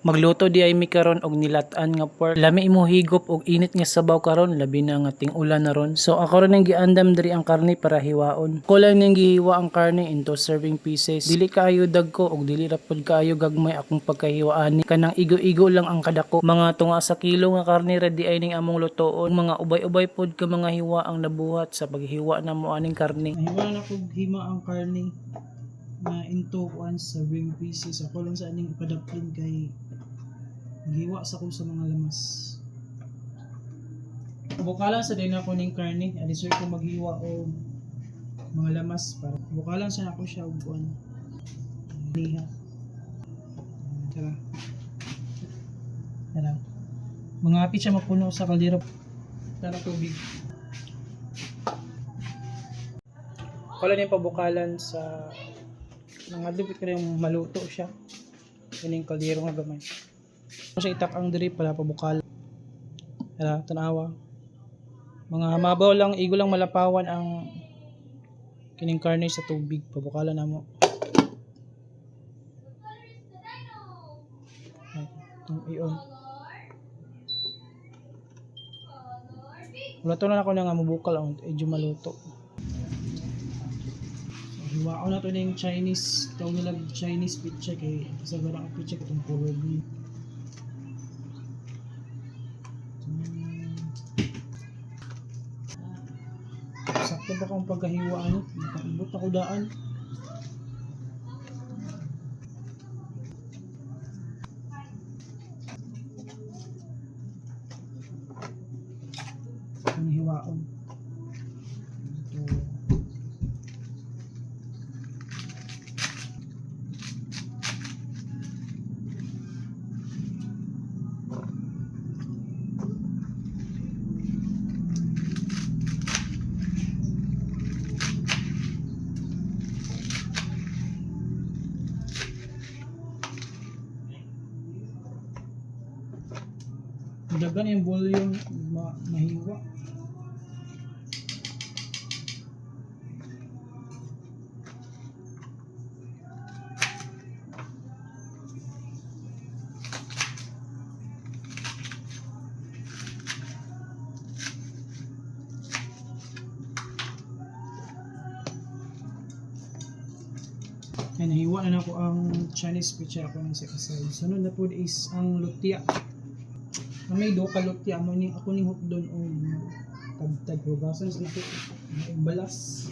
Magluto di ay mi karon og nilat-an nga pork. Lami imo higop og init nga sabaw karon, labi na nga ting-ulan na ron. So ako ron ang giandam diri ang karne para hiwaon. Ko lang ning gihiwa ang karne into serving pieces. Dili kaayo dagko og dili ra pud kaayo gagmay akong pagkahiwaan ni. Kanang igo-igo lang ang kadako. Mga tunga sa kilo nga karne ra di ay ning among lutoon. Mga ubay-ubay pod ka mga hiwa ang nabuhat sa paghiwa namo aning karne. Nahiwa na kog hima ang karne na into one serving pieces. Ako lang sa aning ipadaplin kay giwa sa ko sa mga lamas. Bukalan sa din ako ning karne, alisor ko maghiwa og mga lamas para bukalan sa ako siya og kuan. Niha. Tara. Tara. Mga apit siya mapuno sa kaldero. Tara, tubig. Wala na yung pabukalan sa nangadlupit ko na yung maluto siya. Yan yung kaldero nga gamay. Siya itak ang diri pala pabukal. Tara, tanawa. Mga mabaw lang, igo lang malapawan ang kining karne sa tubig. Pabukalan na mo. Ay, itong iyon. Wala to na ako na nga mabukal ang medyo maluto. So, hiwaon na to ning Chinese, tawag nila Chinese picture kay sa ang picture itong color green. Sakto ba kung pagkahiwa ano? Nakaibot ako daan. Ang hiwaon. Ito. Dagan yung volume mahiwa. Ay, nahiwa na nako ang Chinese picture ako ng second side. Sunod na po is ang lutia. Ang may do ka lutia mo ning ako ning hukdon og tagtag hugasan sa nako balas.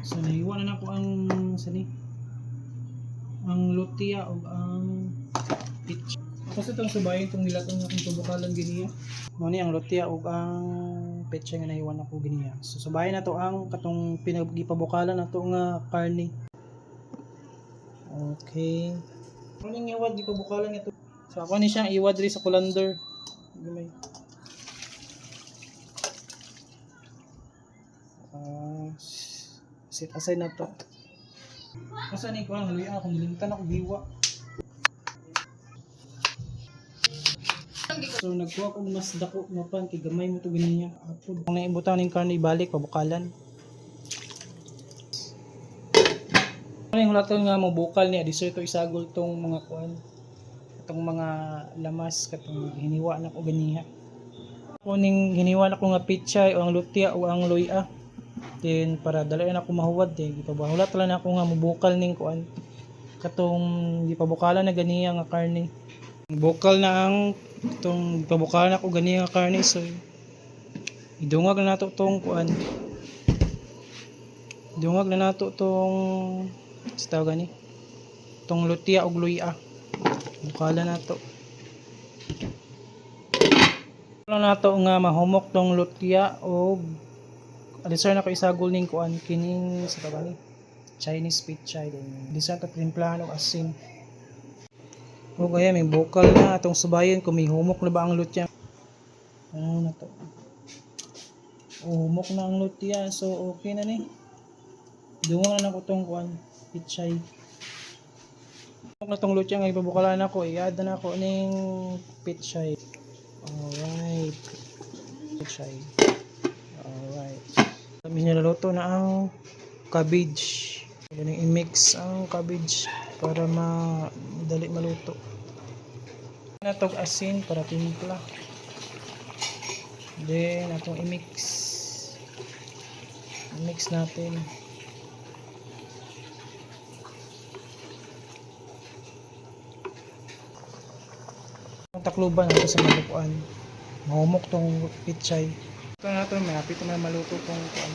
So nahiwa na nako ang sani ang lutia ug ang pitch. Ako sa itong subayin itong nilatong akong tubukalan giniya. Mo ni ang lutia ug ang petsa nga nahiwa nako giniya. So subayin na to ang katong pinagipabukalan nato nga karne. Okay. Ano ning iwad gipabukalan nga to? So ako ni siyang iwad diri sa colander. Gamay. Ah, set aside na to. Asa ni ko ang haluya akong nilimtan ako giwa. So nagkuha kog mas dako nga pan kay gamay mo to ganiya. Apod. Kung naibutang ning karne ibalik pabukalan. Ano yung hulaton nga mo bukal niya dessert to isagol tong mga kuan, katong mga lamas katong hiniwa na ko ganiha. Kuning hiniwa na ko nga pichay o ang lutia o ang luya. Then para dali na ako mahuwad din gipabahulat lang ako nga mubukal ning kuan katong gipabukalan na ganiya nga karne. Bukal na ang itong gipabukalan ako ganiya nga karne, so idungag na nato tong kuan. Idungag na nato tong sa tawag gani. Tong lutia og luya. Bukalan nato. Lang nato nga mahumok tong lutia og alisar na ko isagol ning kuan kining sa tawag gani. Chinese pichay din. Di sa ta timplahan og asin. O kaya may bukal na atong subayon kung may humok na ba ang lutya. Ano na to? Humok na ang lutya, so okay na ni. Dungan na ko tong kuan pichay. Humok na tong lutya nga ipabukalan ako, i-add na ako ning pichay. Alright. Pichay. Alright. Kami niluluto na ang cabbage. Ganun i-mix ang cabbage para madali maluto. Natog asin para timpla. Then atong i-mix. I-mix natin. Ang takluban nato sa malukuan. Mahumok tong pichay. Ito na nato, may hapit na maluto tong kuan.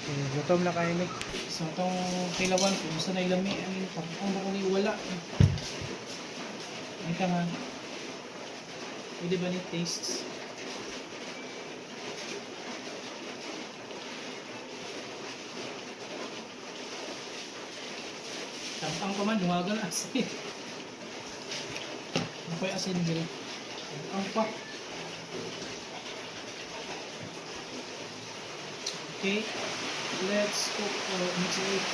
Okay, gutom na kayo ni. So itong tilawan kung sa nailami, I mean, ang ba kung wala. Ay ka nga. Pwede ba ni tastes? Tampang pa man, dungagan asin. Ano pa yung asin diri? Tampang pa. Okay, let's cook or mix it.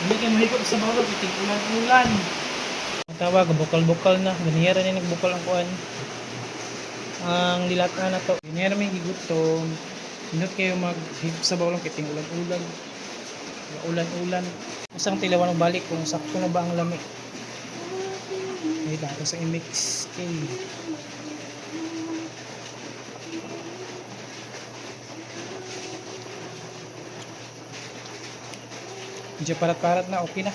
Hindi kayo mahigop sa bawal, itig ulan-ulan. Ang tawag, bukal-bukal na. Ganiyara ni nagbukal ang kuan. Ang dilatan na to. Ganiyara may gigutom. Inot kayo maghigop sa bawal kiting ulan-ulan. Ulan-ulan. Usang tilawan og balik kung sakto na ba ang lami. Wait lang, sa i-mix. Okay. Medyo parat-parat na, okay na.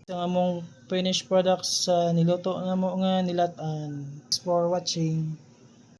Ito ang among finished products sa niluto na mo nga nilatan. Thanks for watching.